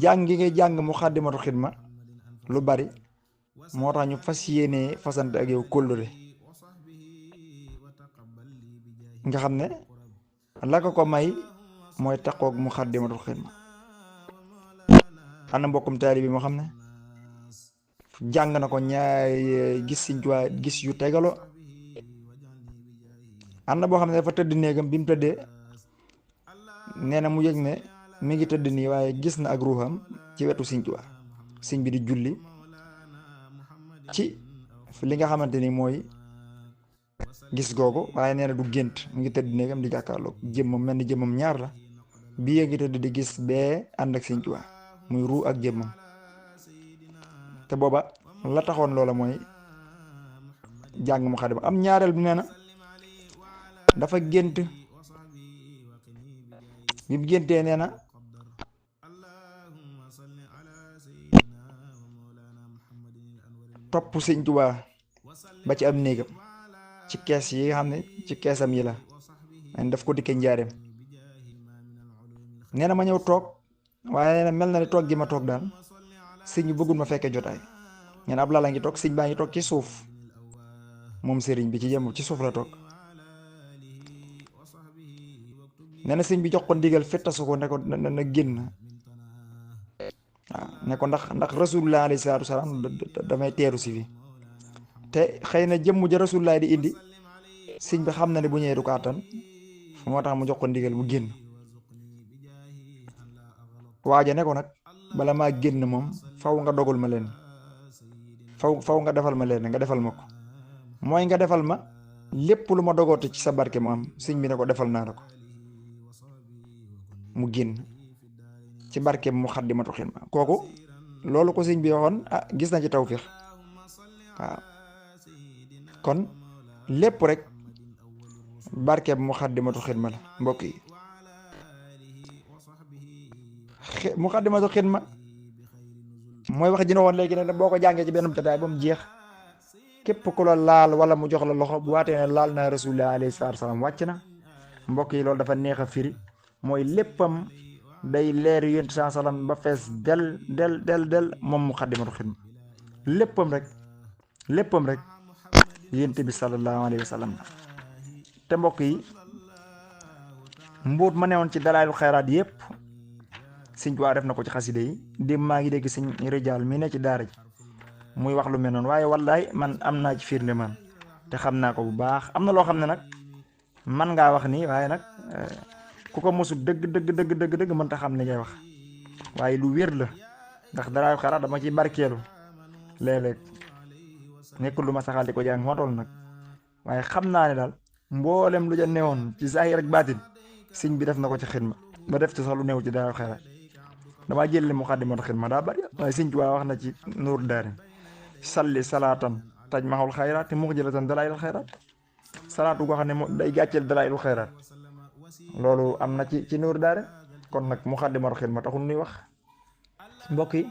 jàng gi ngay jàng Muxaddamatul Xidma lu bari moo tax ñu fas yéenee fasante ak yow kóllëre nga xam ne la ko may mooy taqoog Muxaddamatul Xidma am na mbokkum taalibe bi moo xam ne jàng na ko ñaay gis Sëñ Tuubaa gis yu tegalo am na boo xam ne dafa tëdd néegam bi mu tëddee nee na mu yëg ne mi ngi tëdd nii waaye gis na ak ruuxam ci wetu Sëñ Tuubaa sëñ bi di julli ci li nga xamante ni mooy gis googu waaye nee na du gént mu ngi tëdd néegam di jàkkaarloog jëmmam mel ni jëmmam ñaar la bii yee ngi tëdd di gis bee ànd ak Sëñ Tuubaa muy ruu ak jëmmam te booba la taxoon loola mooy jàng Muxaddama am ñaareel bi nee na dafa gént bi mu géntee nee na topp Sëñ Tuubaa ba ci am néegam ci kees yi nga xam ne ci keesam yi la man daf ko dikkee njaareem nee na ma ñëw toog waaye nee na mel na ne toog gi ma toog daal sëñ bi bëggul ma fekkee jotaay nee na ab lala ngi toog sëñ baa ngi toog ci suuf moom sëriñ bi ci jëm ci suuf la toog nee na sëñ bi jox ko ndigal fettasu ko ne ko na génn waaw ne ko ndax rasulullah alayhi salaatu wasalaam damay teeru si fi te xëy na jëmm ja rasulullah di indi sëñ bi xam na ne bu ñëwee du ko àttan moo tax mu jox ko ndigal mu génn waaja ne ko nag bala maa génn moom faw nga dogal ma leen faw nga defal ma leen nga defal ma ko mooy nga defal ma lépp lu ma dogoote ci sa barke mu am sëñ bi ne ko defal naa la ko mu génn ci barke Muxaddamatul Xidma kooku loolu ko sëñ bi waxoon gis na ci tawfiix waaw kon lépp rek barke Muxaddamatul Xidma la mbokk yi Muxaddamatul Xidma mooy wax ji ne woon léegi nag boo ko jàngee ci benn jotaay ba mu jeex képp ku la laal wala mu jox la loxo bu waatee ne laal na rasulullah alayhi salaatu salaam wàcc na mbokk yi loolu dafa neex a firi mooy léppam day leer yonent saa salaam ba fees del moom Muxaddamatul Xidma léppam rek yonent bi sallallahu alayhi wa sallam te mbokk yi mbuut ma newoon ci dalaayul xayraat yépp Sëñ Tuubaa def na ko ci xaside yi dem maa ngi dégg sëñ Rijaal mi ne ci daara ji muy wax lu mel noonu waaye wallaay man am naa ci firnde man te xam naa ko bu baax am na loo xam ne nag man ngaa wax nii waaye nag ku ko mosul dëgg mën ta xam li ngay wax waaye lu wér la ndax dalaayul xayraat dama ci barkeelu léeg-léeg nekkul lu ma saxal di ko jàng moo toll nag waaye xam naa ne daal mboolem lu ja newoon ci zahir ak baatin sëñ bi def na ko ci xidma ba def ci sax lu neew ci dalaayul xayraat damaa jël Muxaddamatul Xidma daa bari waaye Sëñ Tuubaa wax na ci Nuuru Daarayni salli salaatan tajmahul xayraat te muxjilatan dalaayil xayraat salaatu goo xam ne day gàcceel dalaayil xayraat loolu am na ci Nuuru Daarayni kon nag Muxaddamatul Xidma taxul nuy wax mbokk yi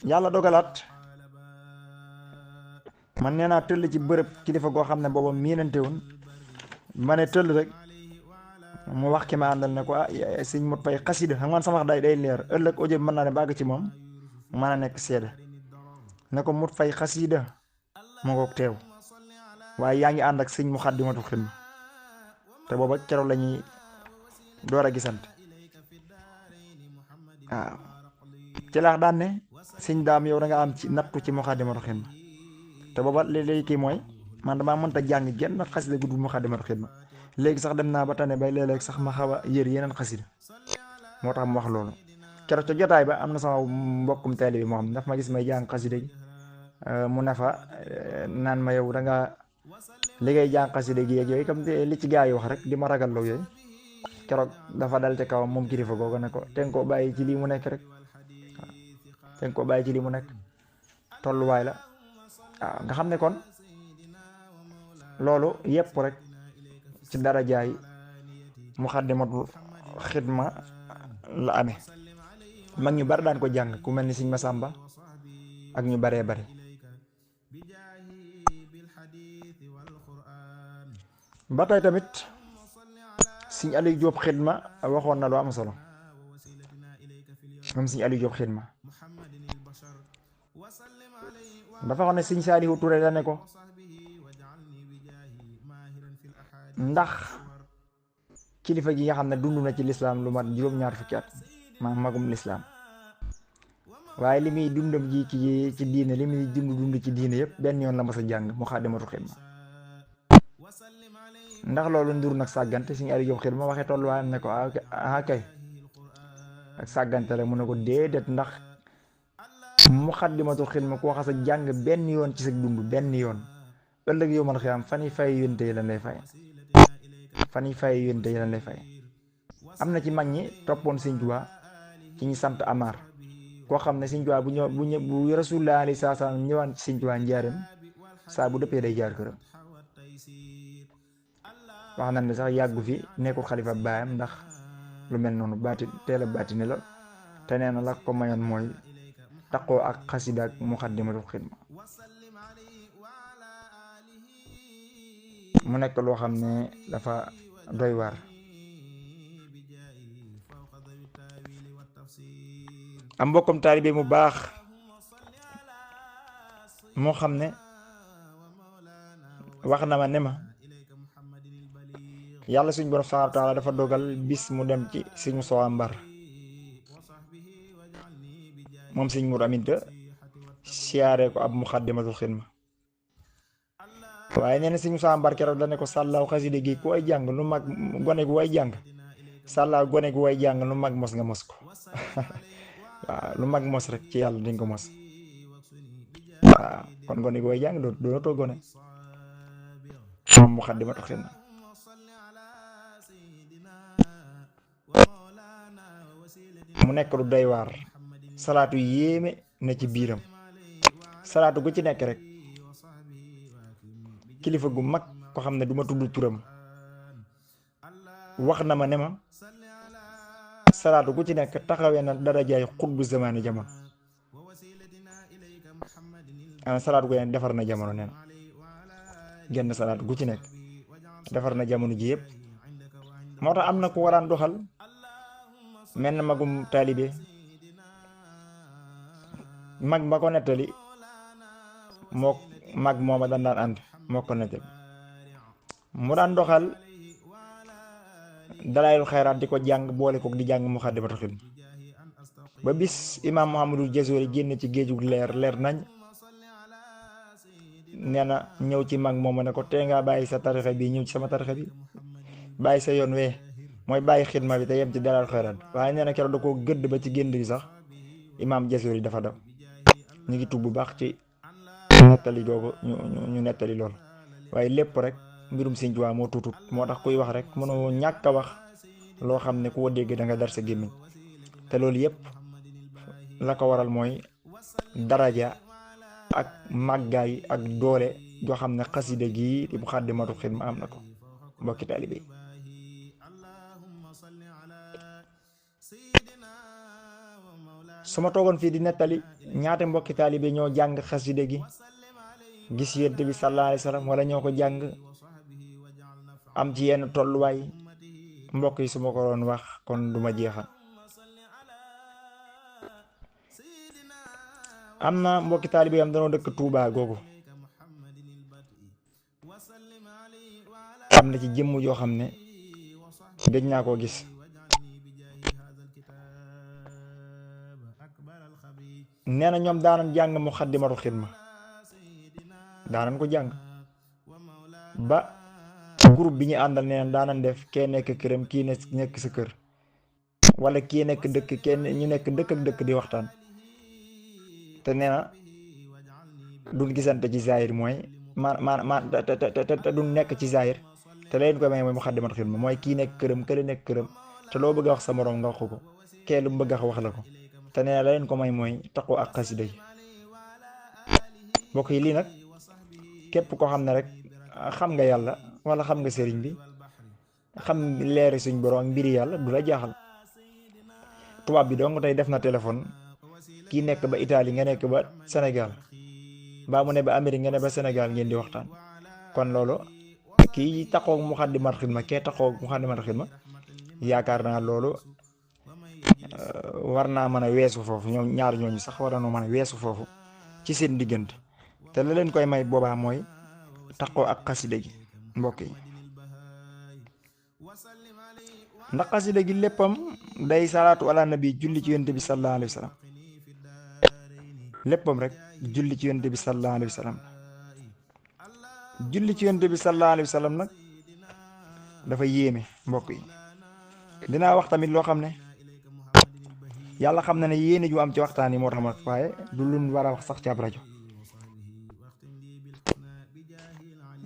yàlla dogalaat man nee naa tëll ci bërëb kilifa goo xam ne booba miinante woon ma ne tëll rek mu wax ki ma àndal ne ko sëñ Mut Fay xasida xam nga sama wax day leer ëllëg audio bi mën naa ne bàgg ci moom mën a nekk seede ne ko Mut Fay xasida moo ko teew waaye yaa ngi ànd ak sëñ Muxaddamatul Xidma te booba keroog la ñuy door a gisante waaw ci laax daan ne sëñ daam yow da nga am ci nattu ci Muxaddamatul Xidma te booba léegi kii mooy man damaa mënta jàng genn xasida gudd Muxaddamatul Xidma léegi sax dem naa ba tane bay léeg-léeg sax ma xaw a yër yeneen xasida moo tax mu wax loolu keroog ca jotaay ba am na sama mbokkum taalibe bi moo xam daf ma gis may jàng xasida gi mu ne fa naan ma yow da nga li ngay jàng xasida gi yeeg yooyu comme li ci gaa yi wax rek di ma ragal loo yooyu keroog dafa dal ci kawam moom kilifa googu ne ko te nga koo bàyyi ci lii mu nekk rek waaw te nga koo bàyyi ci lii mu nekk tolluwaay la waaw nga xam ne kon loolu yépp rek ci darajaay Muxaddamatul Xidma la amee. mag ñu bari daan ko jàng ku mel ni Sëñ Masamba ak ñu baree bari. ba tey tamit Sëñ Aliou Diop Xidma waxoon na lu am solo moom Sëñ Aliou Diop Xidma dafa xam ne Sëñ Saalihu Ture la ne ko ndax kilifa gi nga xam ne dund na ci lislaam lu mat juróom-ñaar fukki at magum lislaam waaye li muy dundam ji ci diine li muy dund ci diine yëpp benn yoon la mas a jàng Muxaddamatul Xidma ndax loolu ndur nag sàggante Sëñ Aliou Diop Xidma waxee tolluwaayam ne ko kay ak sàggante la mu ne ko déedéet ndax Muxaddamatul Xidma koo xas a jàng benn yoon ci sa dund benn yoon ëllëg yow man xiyaam fan yi fay yónte yi lan lay fay am na ci mag ñi toppoon Sëñ Tuubaa ci ñi sant Amar koo xam ne Sëñ Tuubaa bu Rasulullah alayhi salaam ñëwaan ci Sëñ Tuubaa njaareem saa bu dëppee day jaar këram. wax nañ ne sax yàggu fi nekkul xalifa baayam ndax lu mel noonu teel a baatine la te nee na la ko mayoon mooy taqoo ak xasida ak Muxaddamatul Xidma mu nekk loo xam ne dafa doy waar. am mbokkam taalibe mu baax moo xam ne wax na ma ne ma yàlla suñ borom subhaanahu wa taala dafa dogal bis mu dem ci Sëñ Musaa Mbar moom Sëñ Mur Aminta siyaare ko ab Muxaddamatul Xidma waaye nee na Sëñ Musaa Mbar keroog da ne ko sàllaaw xaside gi ku way jàng lu mag gone gu way jàng sàllaaw gone gu way jàng lu mag mos nga mos ko waaw lu mag mos rek ci yàlla dañ ko mos waaw kon gone gu way jàng dootoo gone moom Muxaddamatul Xidma mu nekk lu doy waar salaatu yéeme na ci biiram salaatu gu ci nekk rek kilifa gu mag ko xam ne du ma tudd turam wax na ma ne ma salaatu gu ci nekk taxawee na darajaay xutbu zamaani jamono salaatu gu ne defar na jamono nee na genn salaatu gu ci nekk defar na jamono ji yëpp moo tax am na ku waraan doxal mel na magum taalibe mag ma ko nettali moo mag mooma daan ànd moo ko nettali mu daan doxal dalaayul xayraat di ko jàng boole ko di jàng Muxaddamatul Xidma ba bis imaam Muhammadul Jazuli génn ci géejug leer nañ nee na ñëw ci mag mooma ne ko tee ngaa bàyyi sa tarixa bi ñëw ci sama tarixa bi bàyyi sa yoon wee mooy bàyyi xidma bi te yem ci dalaayul xayraat waaye nee na keroog da koo gëdd ba ci génn bi sax imaam Jazuli dafa daw ñu ngi tubb bu baax ci nettali googu ñu nettali lool waaye lépp rek mbirum Sëñ Tuubaa moo tuutut moo tax kuy wax rek mënoo ñàkk a wax loo xam ne ku ko dégg da nga dar sa gémmiñ te loolu yépp la ko waral mooy daraja ak màggaay ak doole joo xam ne xasida gi di Muxaddamatul Xidma am na ko mbokki taalibe yi su ma toogoon fii di nettali ñaata mbokki taalibe ñoo jàng xasida gi gis Yonent bi sallallahu alayhi wa sallam wala ñoo ko jàng am ci yenn tolluwaay mbokk yi su ma ko doon wax kon du ma jeexal. am na mbokki taalibe am danoo dëkk Touba googu am na ci jëmm joo xam ne gëj naa koo gis nee na ñoom daanan jàng Muxaddamatul Xidma daanan ko jàng ba groupe bi ñu àndal nee na daanan def kee nekk këram kii nekk sa kër wala kii nekk dëkk kenn ñu nekk dëkk ak dëkk di waxtaan te nee na duñ gisante ci zahir mooy te duñ nekk ci zahir te leen ko may mooy Muxaddamatul Xidma mooy kii nekk këram kële nekk këram te loo bëgg a wax sa morom nga wax ko kee lu mu bëgg a wax la ko te nee na la leen ko may mooy taqoo ak xasida yi mbokk yi lii nag képp koo xam ne rek xam nga yàlla wala xam nga sëriñ bi xam leeri suñ borom ak mbiri yàlla du la jaaxal. tubaab bi dong tey def na téléphone kii nekk ba Italie nga nekk ba Sénégal mbaa mu ne ba Amérique nga ne ba Sénégal ngeen di waxtaan. kon loolu kii taxaw Moukhaddamatoul Khidma kee taxaw Moukhaddamatoul Khidma yaakaar naa loolu war naa mën a weesu foofu ñoom ñaar ñooñu sax war nañoo mën a weesu foofu ci seen diggante. te la leen koy may boobaa mooy taxaw ak xasida gi mbokk yi, ndax xasida gi léppam day salaatu ala nabi julli ci yonent bi sallallahu alayhi wa sallam, léppam rek julli ci yonent bi sallallahu alayhi wa sallam. julli ci yonent bi sallallahu alayhi wa sallam nag dafa yéeme mbokk yi. dinaa wax tamit loo xam ne yàlla xam na ne yéene ju am ci waxtaan yi moo tax ma waaye du luñ war a wax sax ci ab rajo.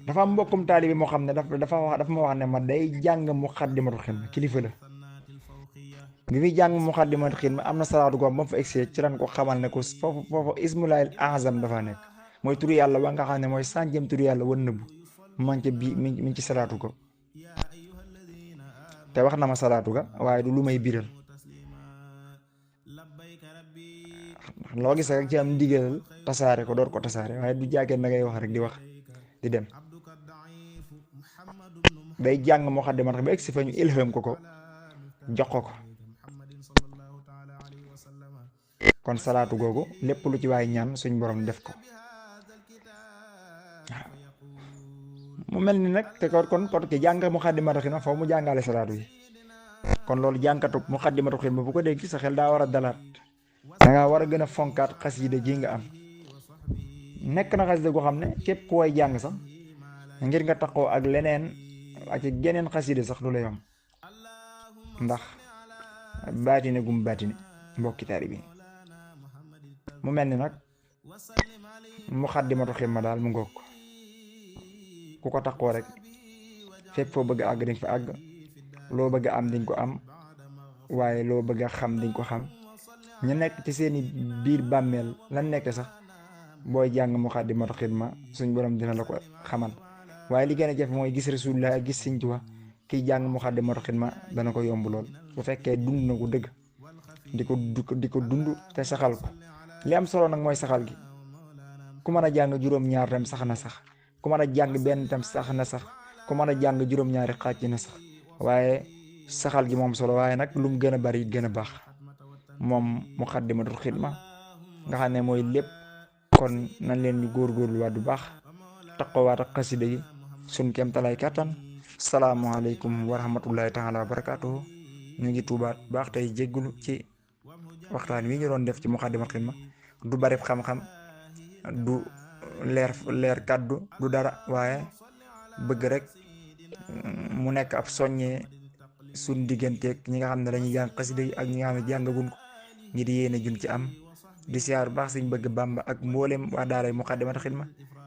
dafa am mbokkum taalibi moo xam ne dafa ma wax ne ma day jàng Moukhaddamatoul Khidma, kilifa la. bi muy jàng Moukhaddamatoul Khidma am na salaatu go ba mu fa egsee ci ran ko xamal ne ko foofu ismulaahil azam dafa nekk, mooy turu yàlla wa nga xam ne mooy sànjëm turu yàlla wan nëbbu man ca bii mi ci salaatu ko. te wax na ma salaatu ga waaye du lu may biral. loo gis rek ci am ndigalal tasaare ko door ko tasaare waaye du jàggee na ngay wax rek di wax di dem. day jàng Moukhaddamatoul ba egsi fa ñu ilham ko jox ko. kon salaatu googu lépp lu ci waay ñaan suñ borom def ko. mu mel ni nag te kon ki jàng Moukhaddamatoul Khidma foofu mu jàngale salaatu yi. kon loolu jàngkatu Moukhaddamatoul Khidma bu ko dégg sa xel daa war a dalaat. da ngaa war a gën a fonkaat xasida ji nga am. nekk na xasida goo xam ne képp ku way jàng sax ngir nga taxoo ak leneen ak geneen xasida sax du la yomb, ndax baatine gum baatine mbokki taalibe bi. mu mel ni nag Moukhaddamatoul Khidma daal mu ngoog ku ko taxoo rek fépp foo bëgg a àgg dinga fa àgg, loo bëgg a am dinga ko am, waaye loo bëgg a xam dinga ko xam. ñu nekk ci seeni biir bàmmeel lan nekk sax booy jàng Moukhaddamatoul Khidma suñ borom dina la ko xamal. waaye li gën a jafe mooy gis Rasulullah ak gis Sëñ Tuubaa kiy jàng Moukhaddamatoul Khidma dana ko yomb lool bu fekkee dund na ko dëgg di ko dund te saxal ko. li am solo nag mooy saxal gi. ku mën a jàng juróom-ñaar tam sax na sax, ku mën a jàng benn tam sax na sax, ku mën a jàng juróom-ñaari xaaj na sax, waaye saxal gi moom solo. waaye nag lu mu gën a bari gën a baax moom Moukhaddamatoul Khidma nga xam ne mooy lépp. kon nañ leen ñu góorgóorluwaat bu baax taqawaat ak xasida yi suñ kem talaay kattan. salaamualeykum wa rahmatullahi taala wa barakaatuhu. ñu ngi tuubaat baax tey jéggulu ci waxtaan wi ñu doon def ci Moukhaddamatoul Khidma. du bari xam-xam, du leer kàddu, du dara, waaye bëgg rek mu nekk ab soññee suñ digganteeg ñi nga xam ne dañuy jàng xasida yi ak ñi nga xam ne jàngagun ko ngir yéene jum ci am. di siyaar baax Sëñ Bëgg Bàmba ak mboolem waa daaray Moukhaddamatoul Khidma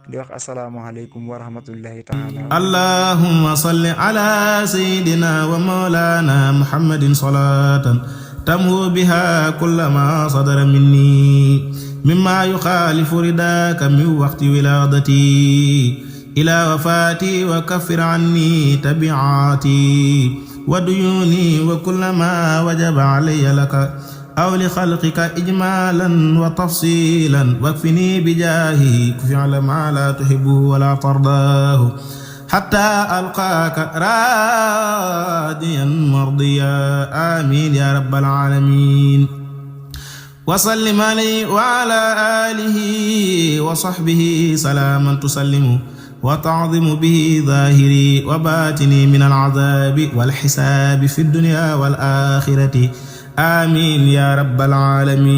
di wax asalaamaaleykum wa rahmatullahi taala. allahumma salli ala sayyidina wa mawlana muhammadin salatan tamhu biha kulla ma sadara minni mimma yukhalifu ridaka min waqti wiladati ila wafati wa kaffir anni tabi'ati wa duyuni wa kulla ma wajaba alayya laka aw li xalqika ijmalan wa tafsilan wakfini bijaahi fi'la ma la tuhibbu wa la tardaahu hatta alqaaka raadiyan mardiya amin ya rabbal alamin wa sallim alayhi wa ala alihi wa sahbihi salaaman tusallimu wa ta'zimu bihi zaahiri wa baatini min al-'adaabi wal hisaabi fi dunya wal aaxirati amiin yaa rabbal aalamiin.